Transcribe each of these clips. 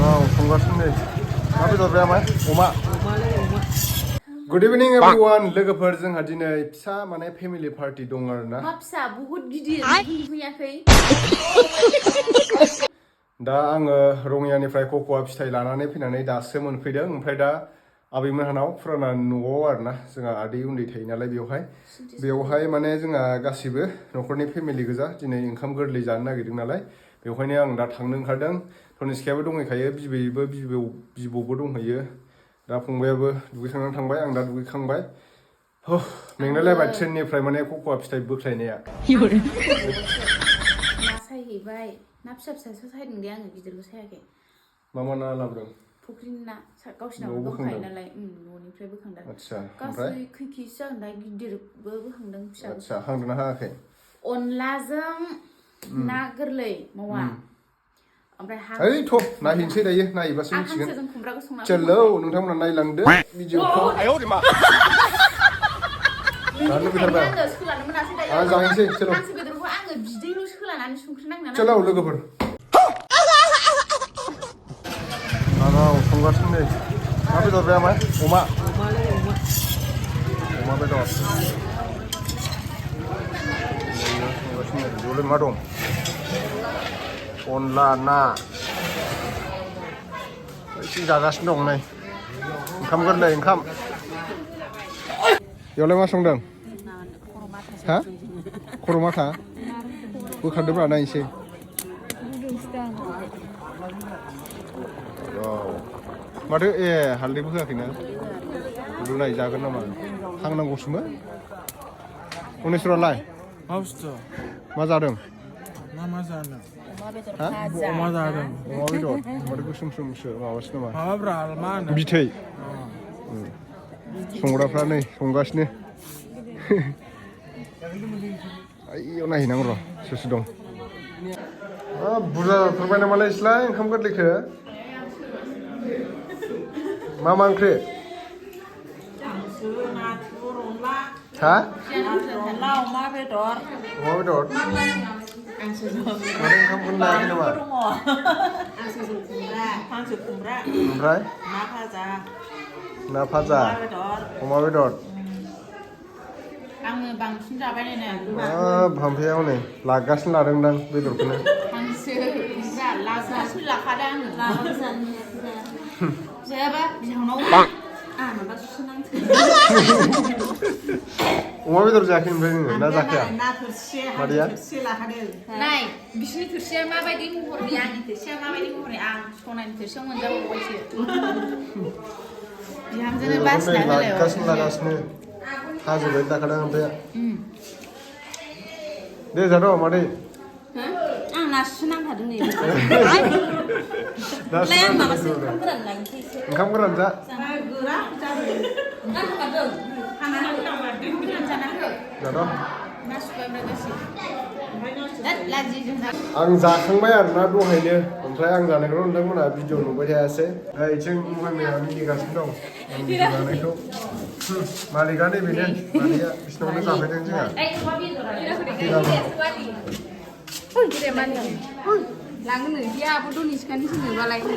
Good evening everyone. लोगोफोर जोंहा दिनै फिसा माने फेमिलि पार्टी दं आरोना। मा फिसा बहुत गिदिर फैयाखै। दा आङो रङियानिफ्राय कक'आ फिथाइ लानानै फैनानै दासो मोनफैदों। ओमफ्राय दा आबैमोनहानाव फुराना न'आव आरोना जोंहा आदै उन्दै थायो नालाय बेवहाय माने जोंहा गासिबो न'खरनि फेमिलि गोजा दिनै ओंखाम गोरलै जानो नागिरदों नालाय बेवहायनो आं दा थांनो ओंखारदों। तनिष्कायाबो दंहैखायो, बिबौबो दंहैयो। दा फंबायाबो दुगैखांनानै थांबाय, आं दा दुगैखांबाय। मेंलायलायबाय ट्रेननिफ्राय माने कक'आ फिथाइ बोख्लायनाया। ना सायहैबाय, ना फिसा फिसासो सायदों दे आङो, गिदिरखौ सायाखै। मा ना लाबोदों? फुख्रिनि ना, गावसिनावनो दंखायो नालाय न'निफ्राय बोखांदों। आदसा, गासै खै केजि जागोन दा, गिदिरबो बोखांदों फिसाबो। आदसा, हांदोंना हायाखै? अनलाजों ना गोरलै मावा। ओइ थ' नायहैनोसै दायो, नायहैबासो मिथिगोन। चलौ नोंथांमोना नायलांदो भिडिअखौ। जानो लुबैथारबाय आं जाहैनोसै। चलौ हांसो बेदरखौ आङो बिदैल' सोलानानै संख्रि नांना चलौ लोगोफोर। संगासिनो नै। मा बेदर बे आमाय? अमा बेदर। संगासिनो मा दं? अनला ना एसे जागासिनो दं नै। ओंखाम गोरलै ओंखाम। बेयावलाय मा संदों? हा? खर' माथा? बोखारदोब्रा नायनोसै। माथो हालदैबो होआखैना? रुनाय जागोन नामा? हांनांगौसोमोन। अनेस्वरालाय? मा बुस्थु? मा जादों? मा जादों? अमा जादों। अमा बेदर? माथो गोसोमसो माबासो नामा? माबाब्रा मा होनो? बिथै। संग्राफ्रा नै संगासिनो। आइयाव नायहैनांगौ र' सोर सोर दं। बुरजा जाथारबाय नामालाय इसलाय ओंखाम गोरलैखो? मा ओंख्रि? हा? अमा बेदर। अमा बेदर? माथो ओंखामखौनो लायाखै नामा? हांसो खुमब्रा। ओमफ्राय? ना भाजा। अमा बेदर। आङो बांसिन जाबाय नायनाय। भामफैया हनै लागासिनो लादोंदां बेदरखौनो। हांसो लागासिनो लाखादों आङो। जायाबा बिहावनाव माबा सुनांगौ। अमा बेदर जायाखै ओमफ्राय नोङो? ना जाखाया? ना थोरसे लाखादों। नाय बिसिनि थोरसिया माबायदि महरनि, आंनि थोरसिया माबायदि महरनि, आं सनानि थोरसियाव मोनजाबावबायसो। बिहामजोनो बासिना होलाय। लागासिनो हाजोबायदि लाखादों ओमफ्राय। दे जाद' मादै। आं ना सुनांखादों नै। ओंखाम गोरान जा। आं जाखांबाय आरोना दहायनो। ओमफ्राय आं जानायखौ नोंथांमोनहा भिडिअ नुबाय थायासै। बिथिं मुहायमाया मिनिगासिनो दं आं भिडिअ जानायखौ। मालिकआ नैबेनो, मालिकआ बिसिनावनो जाफैदों जोंहा। लाङो बे आब' दनिस्कानि सोंनोबालाय होदो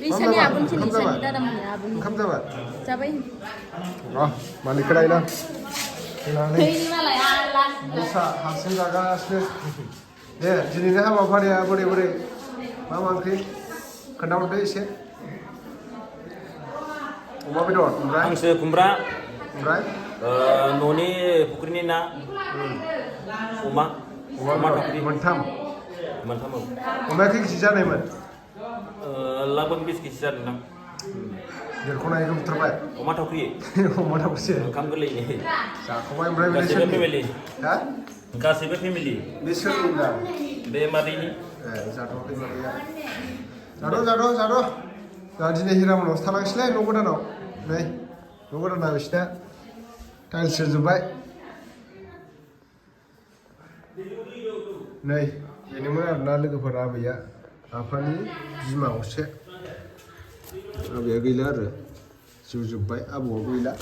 बैसानि आब'नि सोंनोसै दादामोननि आब'नि। ओंखाम जाबाय? जाबाय। मालिकखौ लायना फैनानै मालाय हारसिं जागासिनो। दे दिनैनि हाबाफारिया बोरै मा ओंख्रि खोन्थाहरदो एसे। अमा बेदर ओमफ्राय हांसो खुमब्रा, ओमफ्राय न'नि फुख्रिनि ना, अमा थावख्रि मोनथाम। मोनथाम। अमाया खै केजि जानायमोन? लाबोन 20 केजि जादों दां। देरख'नायखौ बुथारबाय। अमा थावख्रि। अमा थावख्रि। ओंखाम गोरलैनि जाखांबाय। ओमफ्राय गासैबो फेमिलि। हा? गासैबो फेमिलि। बे सोरनि दा? बे मादैनि। जाथ'वाखै मादैया। जाद'। जोंहा दिनै हिरामनावसो थानांसैलै न' गोदानाव। नै न' गोदाना बिसिना टाइल्स होजोब्बाय। नै बेनोमोन आरोना लोगोफोर आबैया, आफानि बिमा असे। आबैया गैला आरो जिउ जोब्बाय, आबौआबो गैला।